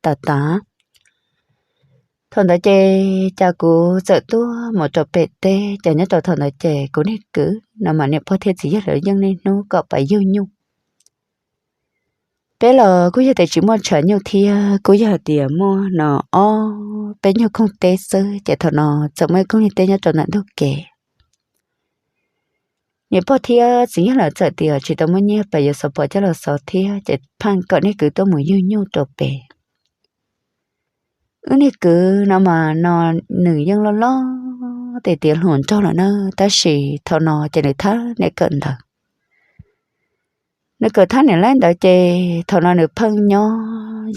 tas tas. Thaum ntawd ces cas kuv txawm tuaj mus rau pem teb, ces nyob rau thaum ntawd ces kuv niag kwv no mas niam pog thiab txiv yawg lawv yeej niaj hnub kom pab yug nyuj. Peb los kuj yog tias tsis muaj tshav nyuj thiab, kuj yog hais tias muaj no ob peb nyuag koog teb xwb, ces thaum no txawm muaj ib koog niag teb nyob rau ntawm ntug kev. Niam pog thiab txiv yawg lawv txawm tias tsis tau muaj nyiaj pab yuav xov pos coj los xov thiab, ces pheej kom niag kwv tuaj mus yug nyuj rau pem. Wb niag kwv no mas no nws yeej loj loj tiav tiav hluas nraug lawm na, tab sis thaum no ces nws thab niam kawm ntawv. Nws kawm thab niam laib ntawd ces thaum no nws pheej nyob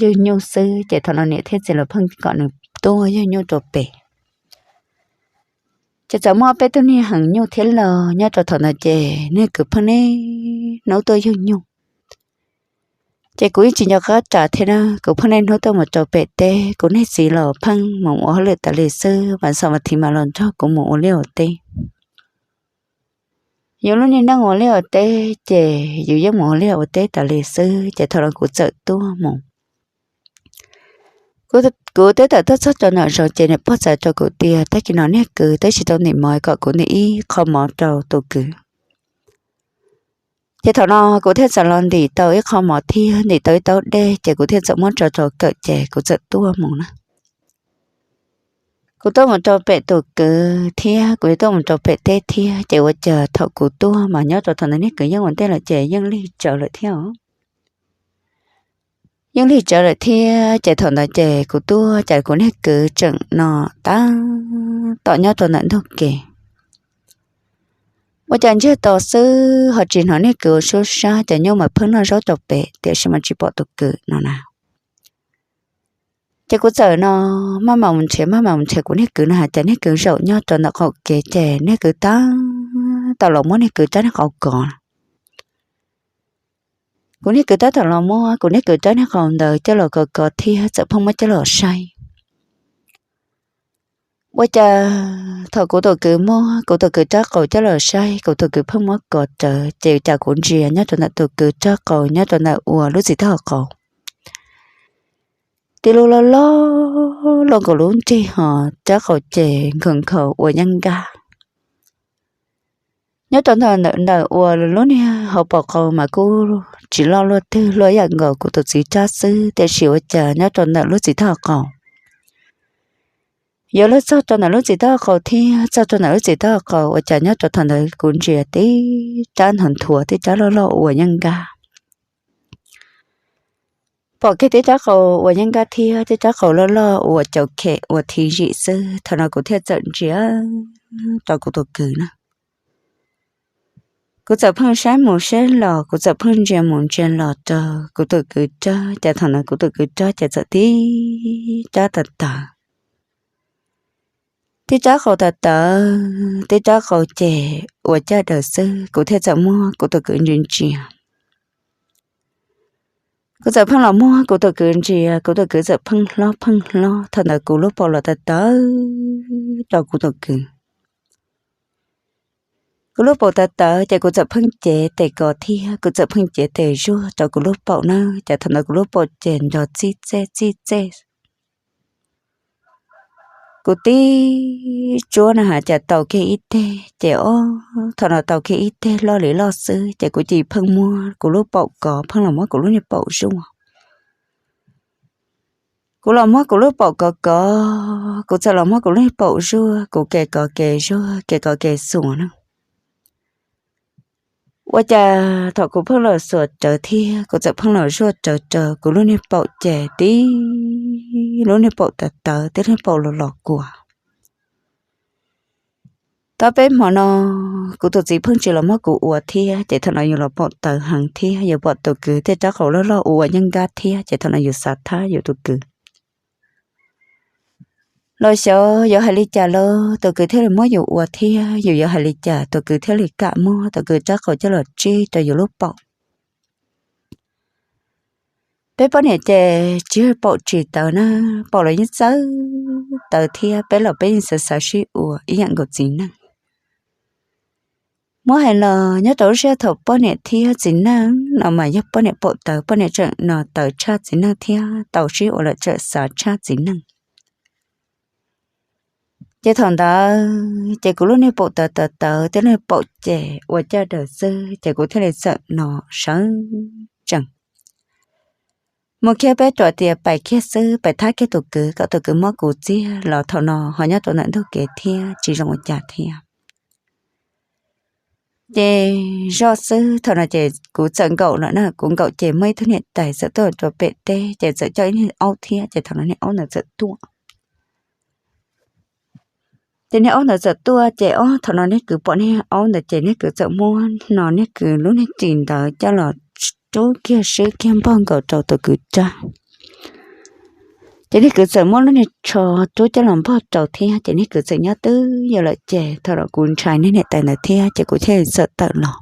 yug nyuj xwb, ces thaum no niam thiab txiv lawv pheej kom nws tuaj yug nyuj rau pem. Ces txawm muaj peb tug niag heev nyuj thiab los nyob rau thaum ntawd ces niag kwv pheej niaj hnub tuaj yug nyuj. Ces kuv yeej tsis nco qab ras thiab na, kuv pheej niaj hnub tuaj mus rau pem teb, kuv niag txiv los pheej mus ua hauj lwm tas li xwb, mas xav mas thiv mas los nrog kuv mus ua liaj ua teb. Yus lub niag neej ua liaj ua teb ces yus yeej mus ua liaj ua teb tas li xwb, ces thaum no kuv txawm tuaj mus. Kuv twb tawm tuaj txog rau nram zos ces niam pog txawm rau kuv tias tag kis no niag kwv twb tsis tau ntim mov kom kuv ntim ib qho mov rau tus kwv. Ces thaum no kuv thiaj txawm los ntim tau ib qho mov thiab ntim tau ib taub dej, ces kuv thiaj txawm muab tso rau kawm ces kuv txawm tuaj mus na. Kuv tuaj mus rau pem tus kwv thiab kuv tuaj mus rau pem teb thiab, ces ua cas thaum kuv tuaj mas nyob rau thaum ntawd niag kwv yeej ua ntej lawm ces yeej lig tsawv lawm thiab os. Yeej lig tsawv lawm thiab, ces thaum ntawd ces kuv tuaj ces kuv niag kwv tseem no tab tom nyob rau ntawm ntug kev. Ua cas ntsiag to xwb ho tsis hnov niag kwv ua suab sab, ces nyuj mas pheej noj zaub rau pem tiam sis mas tsis pom tus kwv no na. Ces kuv txawm no maj mam mus nrhiav maj mam mus nrhiav kuv niag kwv no, cas niag kwv zaum nyob rau ntawm qaum kev, ces niag kwv tab tom los muab niag kwv rab niag qau kov. Kuv niag kwv tab tom los muab kuv niag kwv rab niag qau ntawd coj los kov kov thiab txawm pheej muab coj los saib. Ua cas thaum kuv tus kwv muab kuv tus kwv rab qau coj los saib, kuv tus kwv pheej muab kov rawv, ces cas kuv ntsia nyob rau ntawm tus kwv rab qau nyob rau ntawm uas lub txiv taub hau qau, tib lub loj loj luaj nkaus lub nrig ho rab qau ces nkhaus nkhaus ua yeeb nkab. Nyob rau ntawm ntawm uas lub niag hauv paus qau mas kuj tsis loj luaj twg, loj ib yam nkaus kuv tus txiv rab xwb, tiam sis ua cas nyob rau ntawm lub txiv taub hau qau, yuav luag txog rau ntawm lub txiv taub hau qau thiab txog rau ntawm lub txiv taub hau qau ua cas nyob rau thaum ntawd kuv ntsia tib rab nthuav nthuav tib rab loj loj ua yeeb nkab. Pom kiag tib rab qau ua yeeb nkab thiab tib rab qau loj loj ua caum khem ua thib zim xwb, thaum no kuv thiaj txawm ntsia rau kuv tus kwv na. Kuv txawm pheej saib mus saib los, kuv txawm pheej ntsia mus ntsia los rau kuv tus kwv rab, ces thaum no kuv tus kwv rab ces txawm tib rab tawv tawv, tib rab qau tawv tawv, tib rab qau ces ua caj daws xwb, kuv thiaj txawm muab kuv tus kwv ntsia ntsia. Kuv txawm pheej los muab kuv tus kwv ntsia, kuv tus kwv txawm pheej hlob pheej hlob, thaum ntawd kuv lub paum los tawv tawv rau kuv tus kwv. Kuv lub paum tawv tawv ces kuv txawm pheej cev tes kos thiab kuv txawm pheej cev tes zuag rau kuv lub paum na, ces thaum ntawd kuv lub paum ces nrov txij txej txij txej. Kuv tib tsuab na has cas tau kiag ib teg, ces ob thaum no tau kiag ib teg loj li loj xwb, ces kuv cia li pheej muab kuv lub paum kov, pheej los muab kuv lub niag paum zuaj. Kuv los muab kuv lub paum kov kov, kuv txawm los muab kuv lub niag paum zuaj, kuv ke kov ke zuaj, ke kov ke xuas na. Ua cas thaum kuv pheej los xuas rawv thiab kuv txawm pheej los zuaj rawv rau kuv lub niag paum ces tib lub niag paum tawv tawv, tib lub niag paum los los kua. Tau peb hmo no kuv tus txiv pheej tsis los muab kuv ua thiab, ces thaum no yus los paum tawv heev thiab yus pom tus kwv tej rab qau loj loj ua yeeb nkab thiab, ces thaum no yus xav thab yus tus kwv. Los xyov yuav hais li cas los tus kwv thiaj li muab yus ua thiab, yus yuav hais li cas tus kwv thiaj li kam muab tus kwv rab qau coj los tsib rau yus lub paum. Peb poj niam ces tsis yog paum tsis tawv na, paum los yeej txawj tawv thiab, peb los peb yeej xav xav sib ua ib yam nkaus txiv neej. Muab hais los nyob rau lub sij hawm thaum poj niam thiab txiv neej no mas yog poj niam paum tawv, poj niam tseem no tawv tshaj txiv neej thiab tau sib ua lawm tseem xav tshaj txiv neej. Ces thaum ntawd ces kuv lub niag paum tawv tawv tawv thiab lub niag paum ces ua caj daws xwb ces kuv thiaj li txawm no sawv tsees. Mus kiag peb tuam tias pais kiag xwb, pais thab kiag tus kwv kom tus kwv muab kuv txiag los thaum no ho nyob rau ntawm ntug kev thiab tsis zoo ua cas thiab. Ces zoj xwb thaum no ces kuv txawm nkaum lawm na, kuv nkaum ces muaj ib tug niam tais txawm tuaj rau pem teb ces txawm coj ib niag aub thiab ces thaum no niag aub ntawd txawm tuaj. Ces niag aub ntawd txawm tuaj ces ob thaum no niag kwv pom niag aub ntawd ces niag kwv txawm muab no niag kwv lub niag ris ntawd coj los rub kiag swb kiag npog nkaus rau tus kwv rab. Ces niag kwv txawm muab lub niag tsho rub coj los npog rau thiab ces niag kwv txawm nyob twb yog lawm ces thaum no kuv ntshai niag niam tais ntawd thiab ces kuv thiaj li txawm tawm los.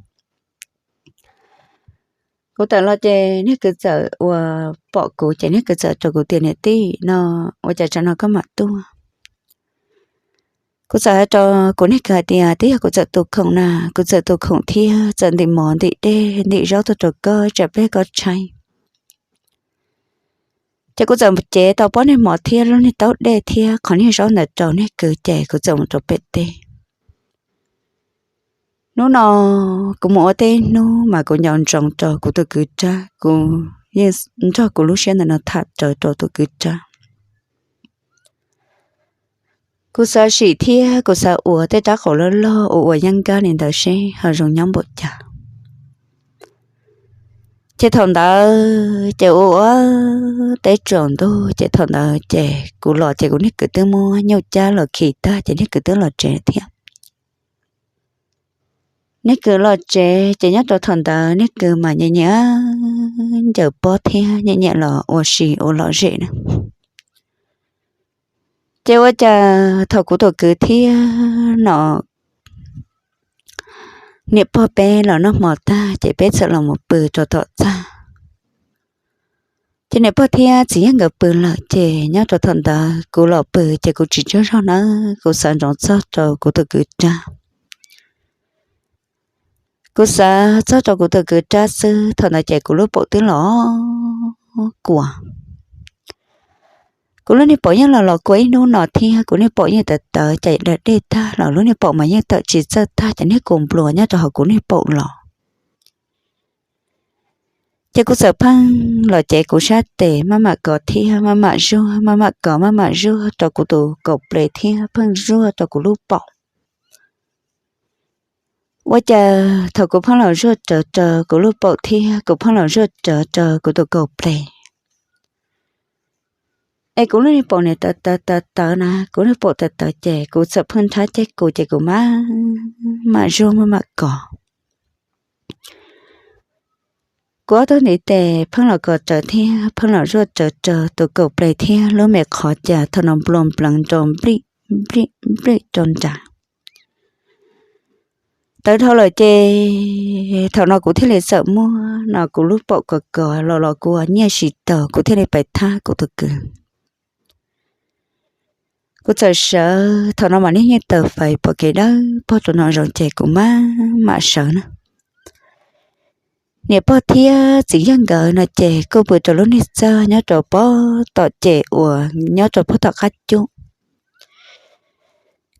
Kuv tawm los ces niag kwv txawm uas pom kuv ces niag kwv txawm rau kuv tias niam tij no, ua cas tsam no koj mam tuaj? Kuv txawm hais rau kuv niag kwv hais tias twb yog kuv txawm tu khoom na, kuv txawm tu khoom thiab txawm ntim mov ntim dej ntim zaub tuaj rau koj tsam peb koj tshaib. Ces kuv txawm cev tau pob niag mov thiab lub niag taub dej thiab qhov niag zaub ntawd rau niag kwv ces kuv txawm mus rau pem teb. Hnub no kuv mus ua teb hnub mas kuv nco ntsoov rau kuv tus kwv rab, kuv yeej nrog kuv lub siab ntawm no tham rawv rau tus kwv rab. Kuv xav sim thiab kuv xav ua tej rab qau loj loj ua ua yeeb nkab li ntawd seb ho zoo nyob npaum cas. Ces thaum ntawd ces ua ua teb tsaus ntuj ces thaum ntawd ces kuv los ces kuv niag kwv twb muab nyuj cab los khi tag ces niag kwv twb los tsev thiab. Niag kwv los tsev ces nyob rau thaum ntawd niag kwv mas nyiam nyiam ncaws pob thiab nyiam nyiam los ua si ua lom zem na. Ces ua cas thaum kuv tus kwv thiab no niam pog peb los noj hmo tag ces peb txawm los mus pw rau tom txaj. Ces niam pog thiab txiv yawg nkawd pw lawm ces nyob rau thaum ntawd kuv los pw ces kuv tsis tsaug zog nawb, kuv xav ntsoov txog rau kuv tus kwv rab. Kuv xav txog rau kuv tus kwv rab xwb, thaum ntawd ces kuv lub paum twb los kua. Kuv lub niag paum yeej los los kua ib hnub no thiab, kuv niag paum yeej tawv tawv ces da dej tag los lub niag paum mas yeej tawm tsis txawj tag ces niag kua nplua nyob rau hauv kuv niag paum los. Ces kuv txawm pheej los cev kuv sab tes maj mam kov thiab maj mam zuag, maj mam kov maj mam zuag rau kuv tus kaum ples thiab pheej zuag rau kuv lub paum. Ua cas thaum kuv pheej los zuag rawv rau kuv lub paum thiab kuv pheej los zuag rawv rau kuv tus kaum ples, es kuv lub niag paum niam tawv tawv tawv tawv na, kuv niag paum tawv tawv ces kuv txawm pheej nrhab ceg kuv ces kuv maj mam zuag maj mam kov. Kuv ob tug ntiv tes pheej los kov rawv thiab pheej los zuaj rawv rau tus kaum ples thiab lub me qhov cas thaum no nplua npleev rau nplij nplij nplij rau nrad. Tawv dhau lawm ces thaum no kuv thiaj li txawm muab no kuv lub paum kov kov los los kuv nyiaj tsis tau kuv thiaj li pais thab kuv tus kwv. Kuv txawm sawv thaum no mas niag nyiaj tawv fais pom kev dawb paug rau no zoo ces kuv maj mam sawv na. Niam pog thiab txiv yawg nkawd no ces kuj pw rau lub niag txaj nyob rau pob tom ces uas nyob rau pob tom qab cub.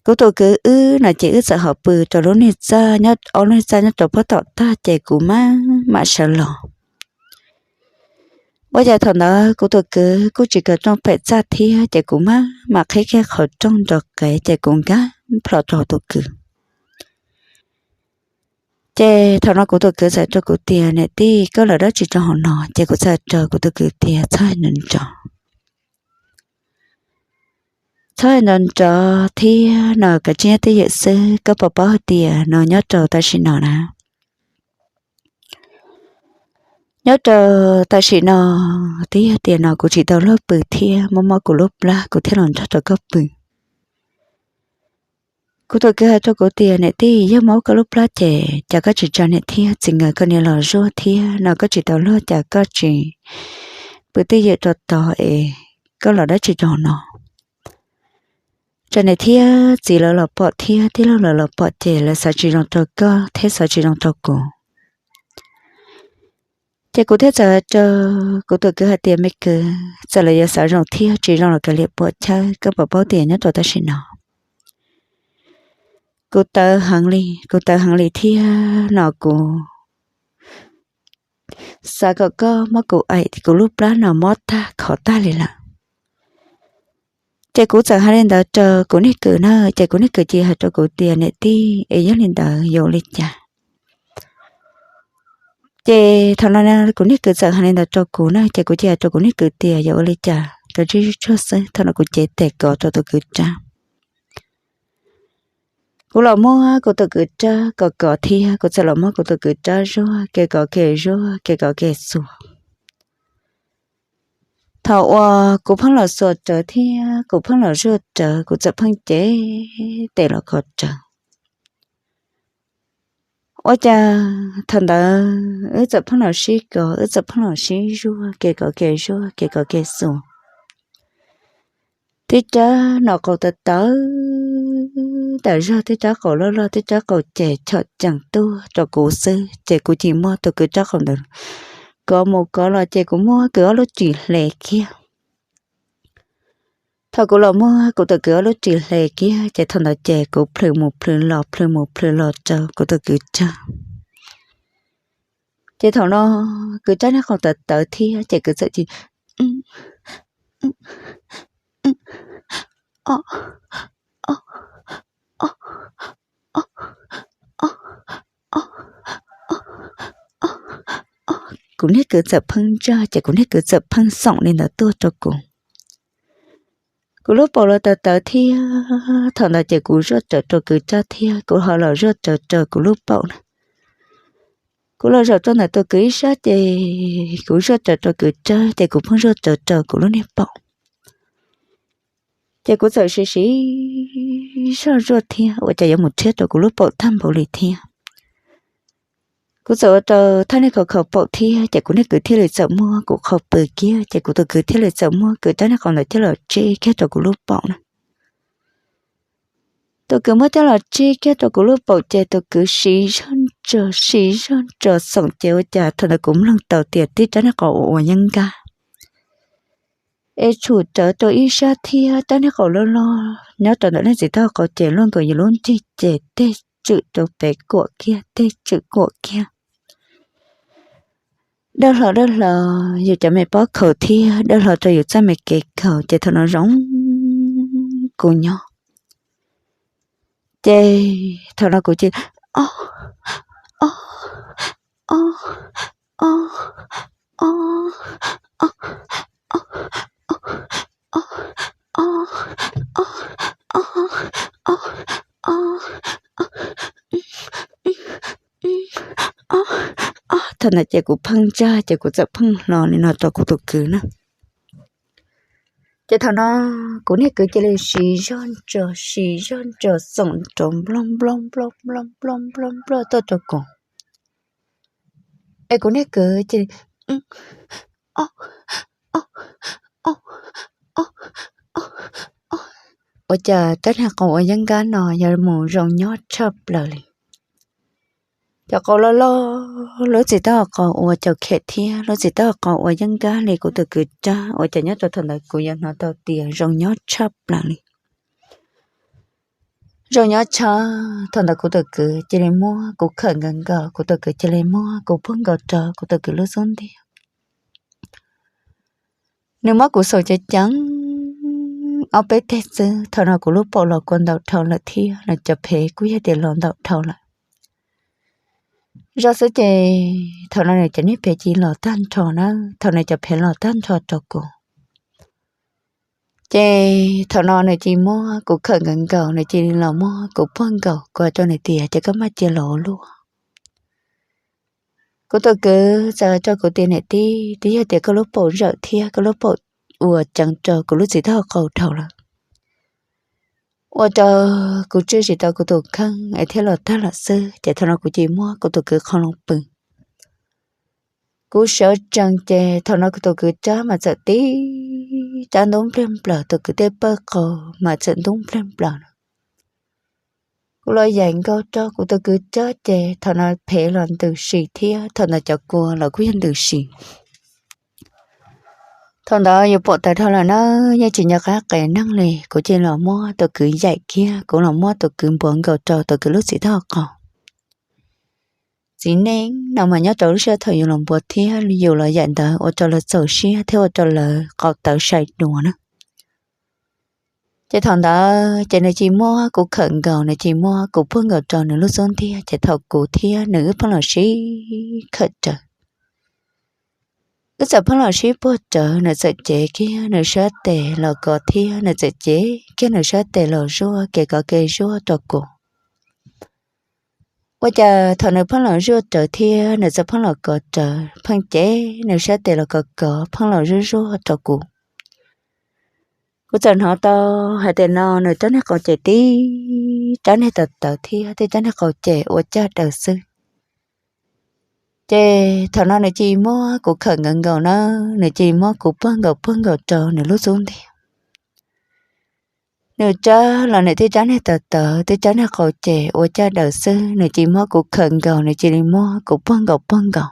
Kuv tus kwv wb no ces wb txawm ho pw rau lub niag txaj nyob, ob lub niag txaj nyob rau pob tom tag ces kuv maj mam sawv los. Ua cas thaum ntawd kuv tus kwv kuj tsis kaw rooj pem txaj thiab ces kuv maj mam qhib kiag qhov rooj nrov qev ces kuv nkag plho rau hauv tus kwv. Ces thaum no kuv tus kwv txawm rau kuv tias niam tij, koj los dab tsi rau hauv no? Ces kuv txawm rau kuv tus kwv tias txhob hais nrov nrov, txhob hais nrov nrov thiab no kav tsij nyob twj ywm xwb, koj puas paub hais tias no nyob rau tam sim no na, nyob rau tam sim no twb yog tias no kuv tsis tau luag pw thiab muab mob kuv lub plab kuv thiaj los nrog rau koj pw. Kuv tus kwv hais rau kuv tias niam tij, yog mob koj lub plab ces cas koj tsis tsa niam thiab txiv nkawd koj niam los zuaj thiab no koj tsis tau luag cas koj tsis pw twj ywm rau tod es koj los dab tsi rau hauv no? Ces niam thiab txiv lawv los pom thiab tij laug lawv los pom ces lawv xav tsis zoo rau koj thiab xav tsis zoo rau kuv. Ces kuv thiaj txawm hais rau kuv tus kwv hais tias, me kwv, txawm lawv yuav xav zoo thiab tsis zoo los kav liam puam chawb, koj puas paub tias nyob rau tam sim no kuv tawv heev li, kuv tawv heev li thiab no kuv xav kom koj muab kuv aim, kuv lub plab no mob tag khov tag li lawm. Ces kuv txawm hais li ntawd rau kuv niag kwv na, ces kuv niag kwv cia li hais rau kuv tias, niam tij, es yog li ntawd yuav ua li cas? Ces thaum no kuv niag kwv txawm hais li ntawd rau kuv na, ces kuv cia li hais rau kuv niag kwv tias, yuav ua li cas, kav tsij tsuag xwb. Thaum no kuv cev tes kov rau tus kwv rab. Kuv los muab kuv tus kwv rab kov kov thiab kuv txawm los muab kuv tus kwv rab zuaj, kev kov kev zuaj, kev kov kev xuas. Thaum uas kuv pheej los xuas rawv thiab kuv pheej los zuaj rawv, kuv txawm pheej cev tes los kov rawv. Ua cas thaum ntawd wb txawm pheej los sib kov, wb txawm pheej los sib zuaj, kev kov kev zuaj, kev kov kev xuas. Tib rab no qaus tawv tawv tas zog, tib rab qaus loj loj, tib rab qaus ces chom cees tuaj rau kuv xwb, ces kuv cia li muab tus kwv rab qaus ntawd kov mus kov los ces kuv muab kwv ob lub ris hle kiag. Thaum kuv los muab kuv tus kwv ob lub ris hle kiag ces thaum ntawd ces kuv plhws mus plhws los plhws mus plhws los rau kuv tus kwv rab. Ces thaum no kwv rab niag qaus tawv tawv thiab ces kwv txawm cia li kuv niag kwv txawm pheej ntsaj ces kuv niag kwv txawm pheej xoom li ntawd tuaj rau kuv. Kuv lub paum los tawv tawv thiab, thaum ntawd ces kuv zuaj rawv rau kwv rab thiab kuv ho los zuaj rawv rau kuv lub paum na. Kuv los zaum rau ntawm tus kwv ib sab ces kuv zuaj rawv rau kwv rab ces kuv pheej zuaj rawv rau kuv lub niag paum. Ces kuv txawm siv siv zog zuaj thiab ua cas yuav mus rhiab rau kuv lub paum tag npaum li thiab. Kuv txawm ua rau thaj niag qhov khaus paum thiab ces kuv niag kwv thiaj li txawm muab kuv qhau pw kiag ces kuv tus kwv thiaj li txawm muab kwv rab niag qau ntawd coj los tsib kiag rau kuv lub paum na. Tus kwv muab coj los tsib kiag rau kuv lub paum ces tus kwv siv zog ntso siv zog ntso xoom ces ua cas thaum ntawd kuv mloog tau tias tib rab niag qau ua ua yeeb nkab es tshum rawv rau ib sab thiab rab niag qau loj loj nyob rau ntawm leej txiv taub hau qau ces luaj nkaus yus lub nrig ces tej tswm rau pem kuam kiag tej tswm kuam kiag. Dawb hlo dawb hlo yus cov me pob khaus thiab dawb hlo rau yus txoj me kev khaus ces thaum no zoo kuv nyob. Ces thaum no kuv cia li o o o o o Thaum ntawd ces kuv pheej ntsaj ces kuv txawm pheej hlo li no rau kuv tus kwv na. Ces thaum no kuv niag kwv cia li siv zog ntso siv zog ntso xoom rau nploj nploj nploj nploj nploj nploj nploj tuaj rau kuv. Es kuv niag kwv cia li o o o o o ua cas rab niag qau ua yeeb nkab no yog mus zoo nyob tshaj plaws li. Cov qau loj loj, lub txiv taub hau qau ua caum khem thiab lub txiv taub hau qau ua yeeb nkab li kuv tus kwv rab ua cas nyob rau thaum ntawd kuv yog hnov tau tias zoo nyob tshaj plaws li. Zoo nyob tshaj, thaum ntawd kuv tus kwv cia li muab kuv khawm nkaus nkaus, kuv tus kwv cia li muab kuv puag nkaus rau kuv tus kwv lub xub ntiag. Nws muab kuv xaus ceev ceev ob peb teg xwb, thaum no kuv lub paum los kua ntaus dhau lawm thiab nws cov phev kuj yog tias los ntaus dhau lawm. Zoj xwb ces thaum no nws cov niag phev cia li los tag nrho na, thaum nws cov phev los tag nrho rau kuv ces thaum no nws cia li muab kuv khawm nkaus nkaus, nws cia li los muab kuv puag nkaus, kuv hais rau nws tias ces koj maj cia los ua luaj. Kuv tus kwv txawm hais rau kuv tias niam tij, twb yog tias koj lub paum zawm thiab koj lub paum ua ceev rau kuv lub txiv taub hau qau dhau lawm, ua rau kuv tswj tsis tau kuv tus kheej es thiaj los tag lawm xwb. Ces thaum no kuv cia li muab kuv tus kwv qhov loo pw. Kuv sawv tsees ces thaum no kuv tus kwv rab mas txawm tib rab ntub npliag nplaws, tus kwv tej pawg qau mas txawm ntub npliag nplaws no. Kuv los yaim nkaus rau kuv tus kwv rab ces thaum no phem los ntws si thiab thaum ntawd cov kua los kuj yog ntws si. Thaum ntawd yus pom tawv dhau lawm na, yeej tsis nco qab qes neeg li, kuv cia li los muab tus kwv yaim kiag, kuv los muab tus kwv npuav nkaus rau tus kwv lub txiv toj qau. Txiv neej no mas nyob rau lub sij hawm thaum yus los npuav thiab yus los yaim ntawd ua rau lawv txaus siab thiab ua rau lawv qau tawv sai dua na. Ces thaum ntawd ces nws cia li muab kuv khawm nkaus, nws cia li muab kuv puag nkaus rau nws lub xub ntiag, ces thaum kuv thiab nws wb pheej los sib khawm rawv. Wb txawm pheej los sib puag rawv, nws txawm cev kiag nws sab tes los kov thiab nws txawm cev kiag nws sab tes los zuaj kev kov kev zuaj rau kuv. Ua cas thaum nws pheej los zuaj rawv thiab nws txawm pheej los kov rawv, pheej cev nws sab tes los kov kov, pheej los zuaj zuaj rau kuv. Kuv txawm hnov tau hais tias no nws rab niag qau ces tib rab niag tawv tawv thiab tib rab niag qau ces ua caj daws xwb. Ces thaum no nws cia li muab kuv khawm nkaus nkaus na, nws cia li muab kuv puag nkaus puag nkaus rau nws lub xub ntiag. Nws rab los nws tib rab niag tawv tawv, tib rab niag qau ces ua caj daws xwb, nws cia li muab kuv khawm nkaus, nws cia li muab kuv puag nkaus puag nkaus.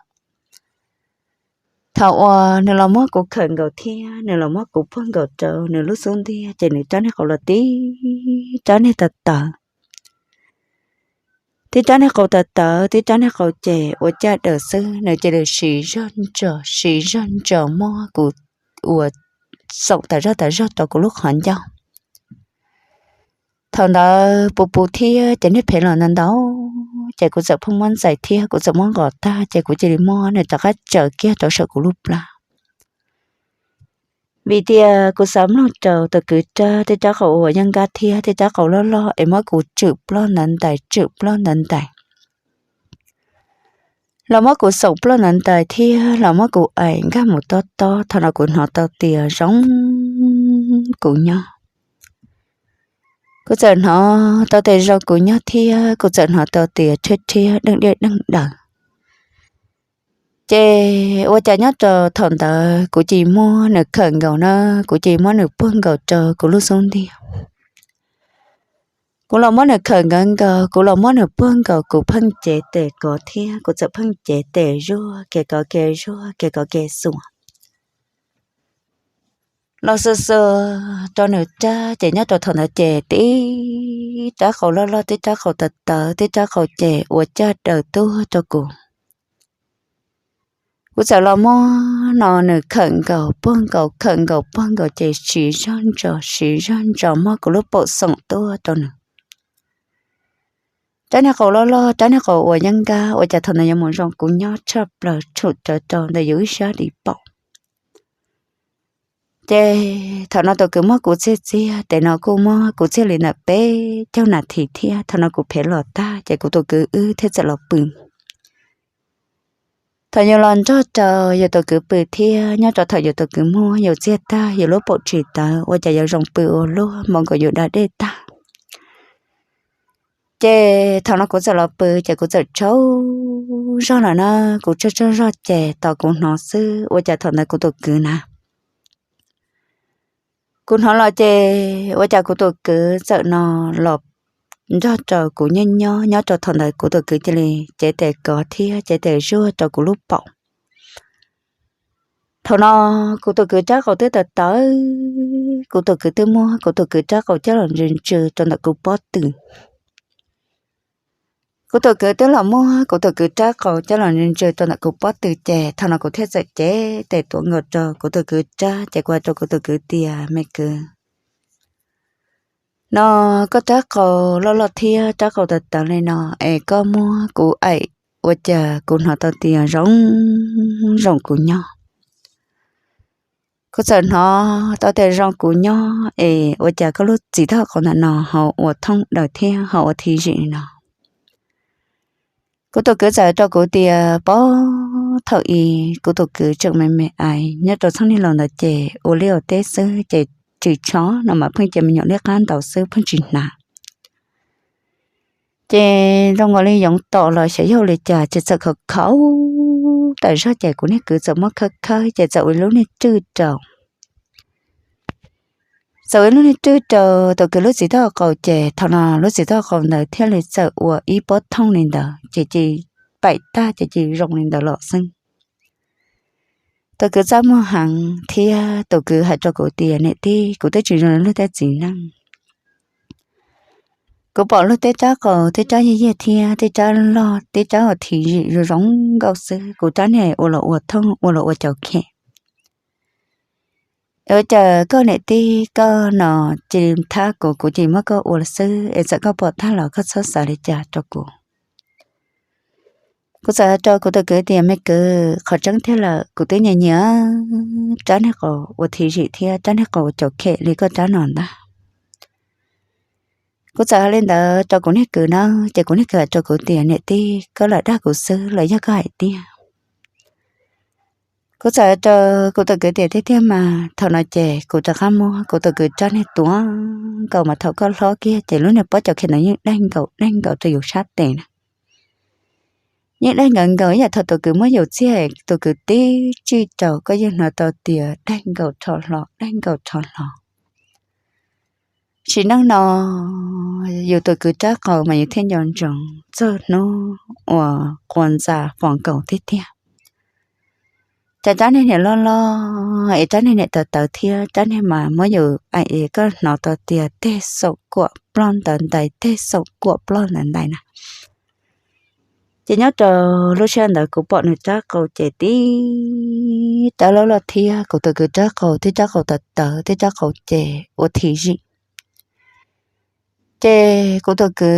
Thaum uas nws los muab kuv khawm nkaus thiab nws los muab kuv puag nkaus rau nws lub xub ntiag ces nws rab niag qau los tib rab niag tawv tawv, tib rab niag qau tawv tawv, tib rab niag qau ces ua caj daws xwb, nws cia li siv zog ntsos siv zog ntsos muab kuv ua xoom tas zog tas zog rau kuv lub qhov ncauj. Thaum ntawd puv puv thiab ces niag phem los ntau ntau, ces kuv txawm pheej muab ntxais thiab kuv txawm muab nqos tag ces kuv cia li muab nws rov qab tsaws kiag rau saum kuv lub plab. Vim tias kuv xav mloog rau tus kwv rab, tej rab qau uas yeej nkab thiab tej rab qau loj loj es muab kuv tswm ploj ntawd ntais tswm ploj ntawd ntais, los muab kuv xoom ploj ntawd ntais thiab los muab kuv aim nkag mus tob tob. Thaum no kuv hnov tau tias zoo kuv nyob. Kuv txawm hnov tau tias zoo kuv nyob thiab kuv txawm hnov tau tias rhiab rhiab deej diaj deej daws. Ces ua cas nyob rau thaum ntawd kuv cia li muab nws khawm nkaus na, kuv cia li muab nws puag nkaus rau kuv lub xub ntiag. Kuv los muab nws khawm nkaus nkaus, kuv los muab nws puag nkaus, kuv pheej cev tes kov thiab kuv txawm pheej cev tes zuaj kev kov kev zuaj kev kov kev xuas los xuas xuas rau nws rab. Ces nyob rau thaum ntawd ces tib rab qau loj loj, tib rab qau tawv tawv, tib rab qau ces ua caj daws tuaj rau kuv. Kuv txawm los muab no nws khawm nkaus puag nkaus, khawm nkaus puag nkaus ces siv zog ntsos siv zog ntsos muab kuv lub paum xoom tuaj rau nws. Rab niag qau loj loj, rab niag qau uas yeeb nkab, ua cas thaum ntawd yuav mus zoo kuv nyob tshaj plaws, tshum rawv rau ntawm yus ib sab di paum. Ces thaum no tus kwv muab kuv txiag txiag, tes no kuj muab kuv txiag li ntawm peb caug nas this thiab. Thaum no kuv phem los tag ces kuv tus kwv wb thiaj txawm los pw. Thaum yus los nrog rau yus tus kwv pw thiab nyob rau thaum yus tus kwv muab yus txiag tag, yus lub paum tsis tawv, ua cas yuav zoo pw ua luaj, npaum nkaus yus da dej tag. Ces thaum no kuv txawm los pw ces kuv txawm tsaug zog lawm na, kuv tsaug tsaug zog ces tos kuv hnov xwb, ua cas thaum ntawd kuv tus kwv na, kuv hnov los ces ua cas kuv tus kwv txawm no los nrog rau kuv nyob nyob, nyob rau thaum ntawd kuv tus kwv cia li cev tes kov thiab cev tes zuaj rau kuv lub paum. Thaum no kuv tus kwv rab qau twb tawv tawv, kuv tus kwv twb muab kuv tus kwv rab qau coj los ntsws ntsws rau ntawm kuv pob tw. Kuv tus kwv twb los muab kuv tus kwv rab qau coj los ntsws ntsws rau ntawm kuv pob tw ces thaum no kuv thiaj txawm cev tes tuav nkaus rau kuv tus kwv rab ces kuv hais rau kuv tus kwv tias, me kwv, no koj rab qau loj loj thiab rab qau tawv tawv li no es koj muab kuv aim, ua cas kuv hnov tau tias zoo zoo kuv nyob. Kuv txawm hnov tau tias zoo kuv nyob es ua cas koj lub txiv toj qau ntawm no ho ua thooj daws thiab ho ua thi zim li no. Kuv tus kwv txawm hais rau kuv tias, pob thaum i kuv tus kwv tseem me me ais nyob rau txheej niag laus ntawd ces ua liaj ua teb xwb ces ris tsho no mas pheej cia me nyuam liab qab ntaus xwb pheej tsis hnav. Ces zoo nkaus li yoov tom los xyov yog li cas ces txawm khov khaum tas zog ces kuv niag kwv txawm muab khawb khawb ces txawm ua ib lub niag rwj rau. Tau ib lub niag rwj rau tus kwv lub txiv taub hau qau ces thaum no lub txiv taub hau qau ntawd thiaj li txawm ua ib pob thooj li ntawd ces cia li paim tag ces cia li zoo li ntawd los xwb. Tus kwv txaj muag heev thiab tus kwv hais rau kuv tias, niam tij, kuv twb tsis zoo li luag tej txiv neej. Kuv pom luag tej rab qau tej rab yaj yaj thiab tej rab loj tej rab uas thim zim zoo zoo nkauj xwb, kuv rab niag ua los ua thooj ua los ua caus khem. Ua cas koj niam tij koj no cia li thab kuv, kuv cia li muab koj ua xwb es txawm koj pom tag los koj txhob xav li cas rau kuv. Kuv txawm hais rau kuv tus kwv tias, me kwv, qhov tseeb tiag lawm kuv twb nyiam nyiam rab niag qau ua thim zim thiab rab niag qau ua caus khem li koj rab no ntag. Kuv txawm hais li ntawd rau kuv niag kwv na, ces kuv niag kwv hais rau kuv tias, niam tij, koj lam dag kuv xwb los yog koj hais tiag? Kuv txawm hais rau kuv tus kwv tias, tiag tiag mas. Thaum no ces kuv rov qab muab kuv tus kwv rab niag tuav nkaus mas thaum koj hlob kiag ces lub niag pob caus khem ntawd yeej daig nkaus daig nkaus rau yus sab tes na. Yeej daig nkaus nkaus ib yam thaum tus kwv muab yus txiag, tus kwv tib tsij rau koj yeej hnov tau tias daig nkaus rho hlo daig nkaus rho hlo. Sim neej no yus tus kwv rab qau mas yus thiaj nco ntsoov txog hnub uas quas ntxa fos nkaus tiag tiag. Ces rab niag niam loj loj es rab niag niam tawv tawv thiab rab niag mas muab yus aim es koj hnov tau tias tej xaum kuam ploj ntawd ntais tej xaum kuam ploj ntawd ntais na. Ces nyob rau lub sij hawm ntawd kuv pom nws rab qau ces tib rab loj loj thiab kuv tus kwv rab qau tib rab qau tawv tawv tib rab qau ces ua thim zim. Ces kuv tus kwv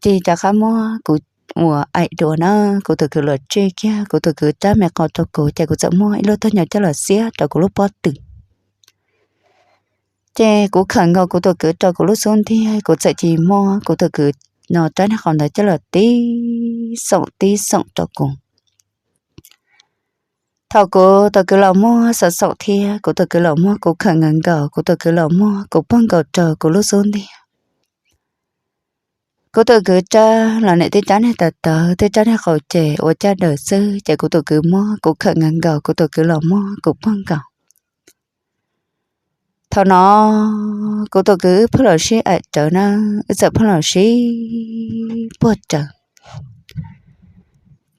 cia li rov qab muab kuv uas aim dua na, kuv tus kwv los tsij kiag kuv tus kwv rab me qau rau kuv ces kuv txawm muab ib lub tog nyo coj los xiab rau kuv lub pob tw. Ces kuv khawm nkaus kuv tus kwv rau kuv lub xub ntiag, kuv txawm cia li muab kuv tus kwv no rab niag qau ntawd coj los tib xoom tib xoom rau kuv. Thaum kuv tus kwv los muab xoom xoom thiab kuv tus kwv los muab kuv khawm nkaus nkaus, kuv tus kwv los muab kuv puag nkaus rau kuv lub xub ntiag. Kuv tus kwv rab los niam tib rab niag tawv tawv tib rab niag qau ces ua caj daws xwb ces kuv tus kwv muab kuv khawm nkaus nkaus, kuv tus kwv los muab kuv puag nkaus. Thaum no kuv tus kwv wb pheej los sib aim rawv na, wb txawm pheej los sib puag rawv.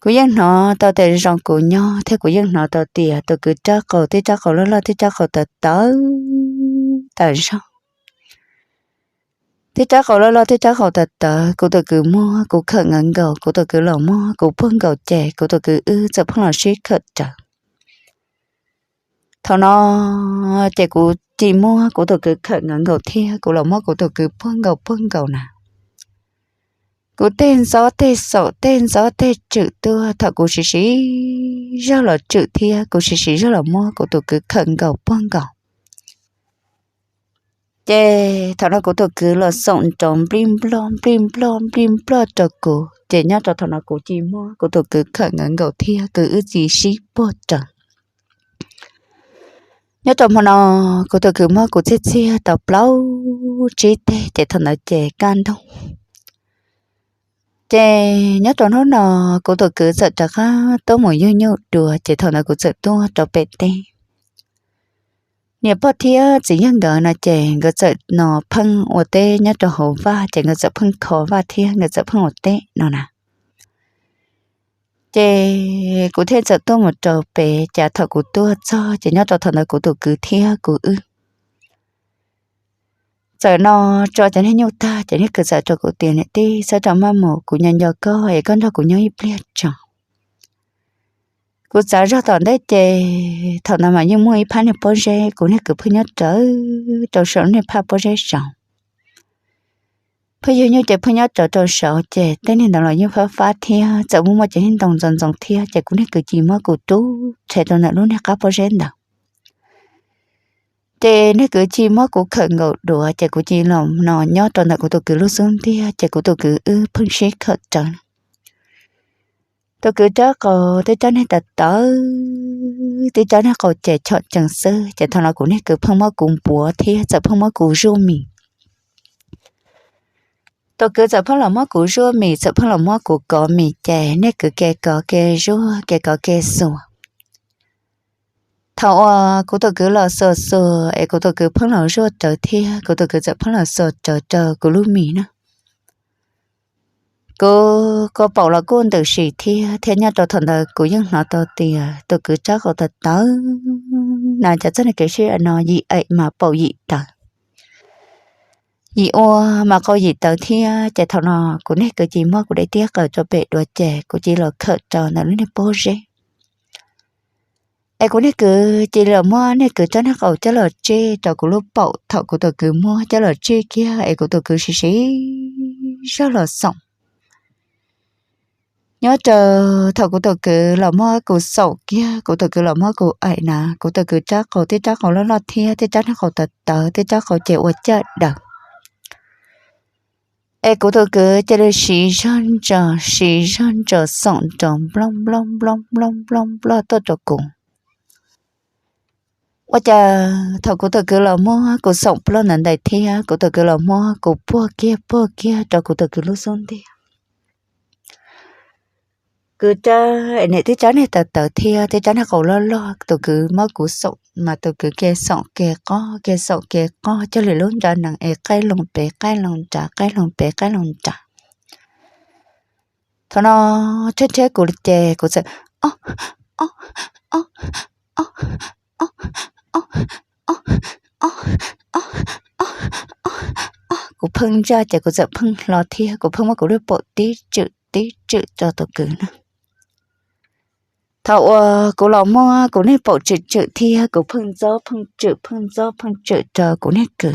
Kuv yeej hnov tau tias zoo kuv nyob thiab kuv yeej hnov tau tias tus kwv rab qau tib rab qau loj loj tib rab qau tawv tawv tas zog. Tib rab qau loj loj tib rab qau tawv tawv, kuv tus kwv muab kuv khawm nkaus nkaus, kuv tus kwv los muab kuv puag nkaus ces kuv tus kwv wb txawm pheej los sib khawm rawv. Thaum no ces kuv cia li muab kuv tus kwv khawm nkaus nkaus thiab kuv los muab kuv tus kwv puag nkaus puag nkaus na. Kuv tej ntxob tej xaum tej ntxob tej tswm tuaj, thaum kuv siv siv zog los tswm thiab kuv siv siv zog los muab kuv tus kwv khawm nkaus puag nkaus. Ces thaum no kuv tus kwv los xoom nrov nplij nploj nplij nploj nplij nploj rau kuv, ces nyob rau thaum no kuv cia li muab kuv tus kwv khawm nkaus nkaus thiab kuv wb cia li sib puag rawv. Nyob rau hmo no kuv tus kwv muab kuv txiag txiag tau plaub tsib teg ces thaum ntawd ces kaj ntug. Ces nyob rau hnub no kuv tus kwv txawm rov qab tuaj mus yug nyuj dua ces thaum ntawd kuv txawm tuaj rau pem teb. Niam pog thiab txiv yawg nkawd no ces nkawd txawm no pheej ua teb nyob rau hauv vaj ces nkawd txawm pheej kho vaj thiab nkawd txawm pheej ua teb no na. Ces kuv thiaj txawm tuaj mus rau pem, ces thaum kuv tuaj txog ces nyob rau thaum ntawd kuv tus kwv thiab kuv wb txawm no tso cov niag nyuj tag ces niag kwv txawm rau kuv tias, niam tij, txhob rau maj mus, kuv nco nco koj es koj nrog kuv nyob ib pliag tso. Kuv txav zog tom ntej ces thaum ntawd mas yeej muaj ib phab niag pob zeb, kuv niag kwv pheej nyob rawv rau saum niag phab pob zeb saud. Pheej yug nyuj ces pheej nyob rawv rau saud ces tej niag ntawd los yeej fab fab thiab txawm muaj muaj cov niag ntoo ntxoov ntxoov thiab ces kuv niag kwv cia li muab kuv rub rhe rau ntawm lub niag qab pob zeb ntawd. Ces niag kwv cia li muab kuv khawm nkaus duav ces kuv cia li los no nyob rau ntawm kuv tus kwv lub xub ntiag ces kuv tus kwv wb pheej sib khawm rawv. Tus kwv rab qau tej rab niag tawv tawv, tej rab niag qau ces chom cees xwb ces thaum no kuv niag kwv pheej muab kuv npuav thiab txawm pheej muab kuv zuaj mis. Tus kwv txawm pheej los muab kuv zuaj mis, txawm pheej los muab kuv kov mis ces niag kwv ke kov ke zuaj ke kov ke xuas. Thaum uas kuv tus kwv los xuas xuas es kuv tus kwv pheej los zuaj rawv thiab kuv tus kwv txawm pheej los xuas rawv rau kuv lub mis na. Kuv kua paum los kuj ntws si thiab, thiab nyob rau thaum ntawd kuv yeej hnov tau tias tus kwv rab qau tawv tawv na, cas txoj niag kev sib aim no yim aim mas paum yim tawv. Yim ua mas qau yim tawv thiab, ces thaum no kuv niag kwv cia li muab kuv daim tiab qaws rau pem dua ces kuv cia li los khawm rau ntawm lub niag pob zeb. Es kuv niag kwv cia li los muab niag kwv rab niag qau coj los tsij rau kuv lub paum, thaum kuv tus kwv muab coj los tsij kiag es kuv tus kwv siv siv zog los xoom. Nyob rau thaum kuv tus kwv los muab kuv xoom kiag, kuv tus kwv los muab kuv aim na, kuv tus kwv rab qau, tej rab qau loj loj thiab tej rab niag qau tawv tawv, tej rab qau ces ua caj daws. Es kuv tus kwv cia li siv zog ntsos, siv zog ntsos xoom nrov nploj nploj nploj nploj nploj nploj tuaj rau kuv. Ua cas thaum kuv tus kwv los muab kuv xoom ploj ntawd ntawd thiab kuv tus kwv los muab kuv puag kiag puag kiag rau kuv tus kwv lub xub ntiag. Kwv rab es niam tib rab niag tawv tawv thiab tib rab niag qau loj loj, tus kwv muab kuv xoom mas tus kwv ke xoom ke qob ke xoom ke qob coj li lub nra nees es qaij loo pem qaij loo nrad, qaij loo pem qaij loo nrad. Thaum no rhiab rhiab kuv ces kuv txawm o o o o o o o o o o o kuv pheej ntsaj ces kuv txawm pheej hlo thiab kuv pheej muab kuv lub paum tib tswm tib tswm rau tus kwv na. Thaum uas kuv los muab kuv niag paum tswm tswm thiab kuv pheej ntxob pheej tswm pheej ntxob pheej tswm rau kuv niag kwv.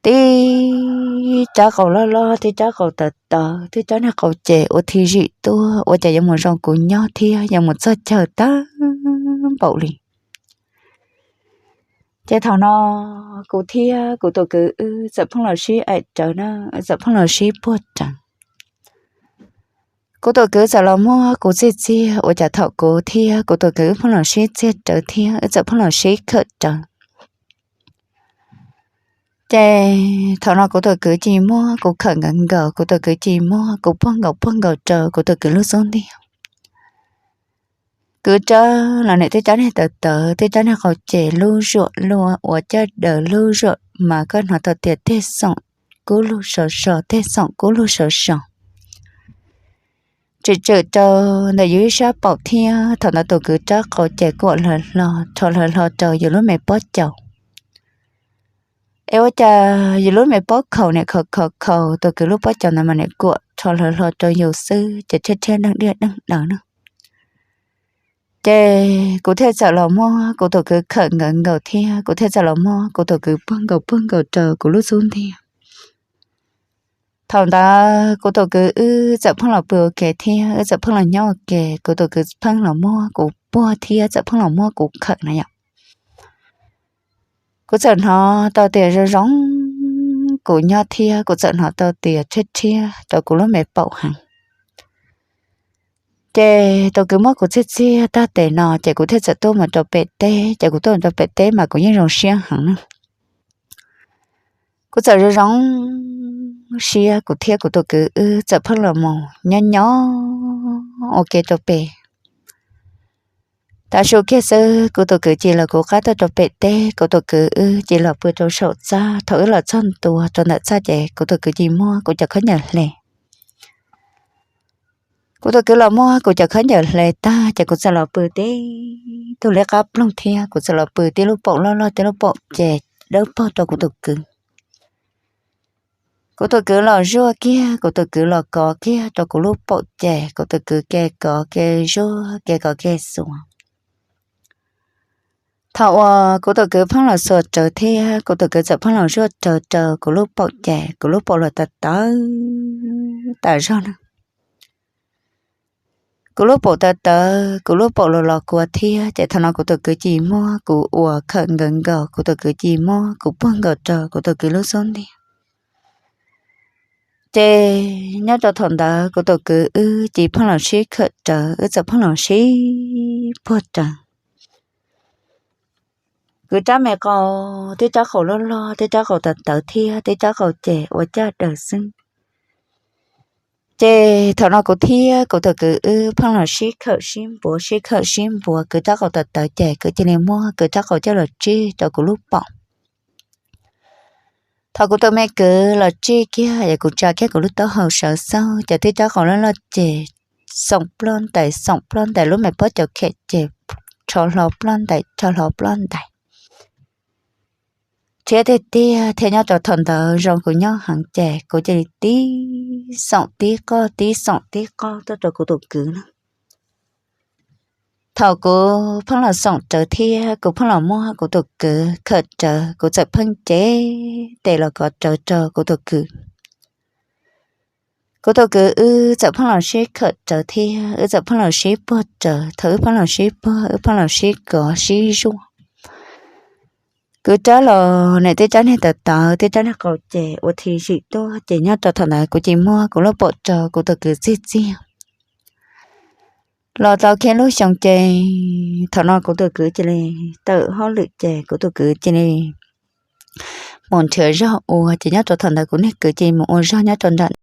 Tib rab qau loj loj, tib rab qau tawv tawv, tib rab niag qau ces ua thij zim tuaj, ua cas yuav mus zoo kuv nyob thiab yuav mus txog chaw tag npaum li. Ces thaum no kuv thiab kuv tus kwv wb txawm pheej los sib aim rawv na, wb txawm pheej los sib puag rawv. Kuv tus kwv txawm los muab kuv txiag txiag, ua cas thaum kuv thiab kuv tus kwv wb pheej los sib txiag rawv thiab wb txawm pheej los sib khawm rawv. Ces thaum no kuv tus kwv cia li muab kuv khawm nkaus nkaus, kuv tus kwv cia li muab kuv puag nkaus puag nkaus rau kuv tus kwv lub xub ntiag. Kwv rab los niam tib rab niag tawv tawv, tib rab niag qau ces lub zuam luaj ua caj daws, lub zuam mas koj hnov tau tias tej xoom kub lug so so, tej xoom kub lug so so. Tswm tswm rau ntawm yus ib sab paum thiab thaum ntawd tus kwv rab qau ces kuam hlawv hlo, rho hlawv hlo rau yus lub me pob caus. Es ua cas yus lub me pob khaus niam khaus khaus khaus, tus kwv lub pob caus ntawd mas niam kuam rho hlawv hlo rau yus xwb ces rhiab rhiab deej diaj deej daws na. Ces kuv thiaj txawm los muab kuv tus kwv khawm nkaus nkaus thiab kuv thiaj txawm los muab kuv tus kwv puag nkaus puag nkaus rau kuv lub xub ntiag. Thaum ntawd kuv tus kwv wb txawm pheej los pw ua ke thiab wb txawm pheej los nyob ua ke, kuv tus kwv pheej los muab kuv puag thiab txawm pheej los muab kuv khawm na yom. Kuv txawm hnov tau tias zoo zoo kuv nyob thiab kuv txawm hnov tau tias rhiab rhiab rau kuv lub me paum heev. Ces tus kwv muab kuv txiag txiag tag tes no ces kuv thiaj txawm tuaj mus rau pem teb, ces kuv tuaj mus rau pem teb mas kuv yeej zoo siab heev na. Kuv txawm zoo zoo siab, kuv thiab kuv tus kwv wb txawm pheej los mus nyob nyob ua ke rau pem. Tav su kiag xwb kuv tus kwv cia li los kuv qab tuaj rau pem teb, kuv tus kwv wb cia li los pw rau saum txaj. Thaum wb los txog ntua rau ntawm txaj ces kuv tus kwv cia li muab kuv cov khaub ncaws hle. Kuv tus kwv los muab kuv cov khaub ncaws hle tag ces kuv txawm los pw tib tug liab qab ploog thiab kuv txawm los pw tib lub paum loj loj, tib lub paum ces dawb paug rau kuv tus kwv. Kuv tus kwv los zuaj kiag, kuv tus kwv los kov kiag rau kuv lub paum ces kuv tus kwv ke kov ke zuaj, ke kov ke xuas. Thaum uas kuv tus kwv pheej los xuas rawv thiab kuv tus kwv txawm pheej los zuaj rawv rau kuv lub paum ces kuv lub paum los tawv tawv tas zog na. Kuv lub paum tawv tawv, kuv lub paum los los kua thiab ces thaum no kuv tus kwv cia li muab kuv ua khawm nkaus nkaus, kuv tus kwv cia li muab kuv puag nkaus rau kuv tus kwv lub xub ntiag. Ces nyob rau thaum ntawd kuv tus kwv wb cia li pheej los sib khawm rawv, wb txawm pheej los sib puag rawv. Kwv rab me qau, tib rab qau loj loj, tib rab qau tawv tawv thiab tib rab qau ces ua caj daws xwb. Ces thaum no kuv thiab kuv tus kwv wb pheej los sib khawm sib npuav sib khawm sib npuav, kwv rab qau tawv tawv ces kwv cia li muab kwv rab qau coj los tsij rau kuv lub paum. Thaum kuv tus me kwv los tsij kiag es kuv tsa kiag kuv lub taub hau sawv xauj ces tib rab qau loj loj ces xoom ploj ntais xoom ploj ntais lub me pob cauv khem ces rho hlo ploj ntais rho hlo ploj ntais thiab tiag tiag thiab. Nyob rau thaum ntawd zoo kuv nyob heev ces kuv cia li tib xoom tib qoj tib xoom tib qoj tuaj rau kuv tus kwv na. Thaum kuv pheej los xoom rawv thiab kuv pheej los muab kuv tus kwv khawm rawv, kuv txawm pheej cev tes los kov rawv rau kuv tus kwv. Kuv tus kwv wb txawm pheej los sib khawm rawv thiab wb txawm pheej los sib puag rawv. Thaum wb pheej los sib puag wb pheej los sib kov sib zuaj, kwv rab los nim tib rab niag tawv tawv tib rab niag qau ces ua thi zim tuaj ces nyob rau thaum ntawd kuv cia li muab kuv lub paum rau kuv tus kwv txiag txiag. Los tau kiag lub xyoo ces thaum no kuv tus kwv cia li tawm hauj lwm ces kuv tus kwv cia li mus nrhiav zog ua ces nyob rau thaum ntawd kuv niag kwv cia li mus ua zog nyob rau nram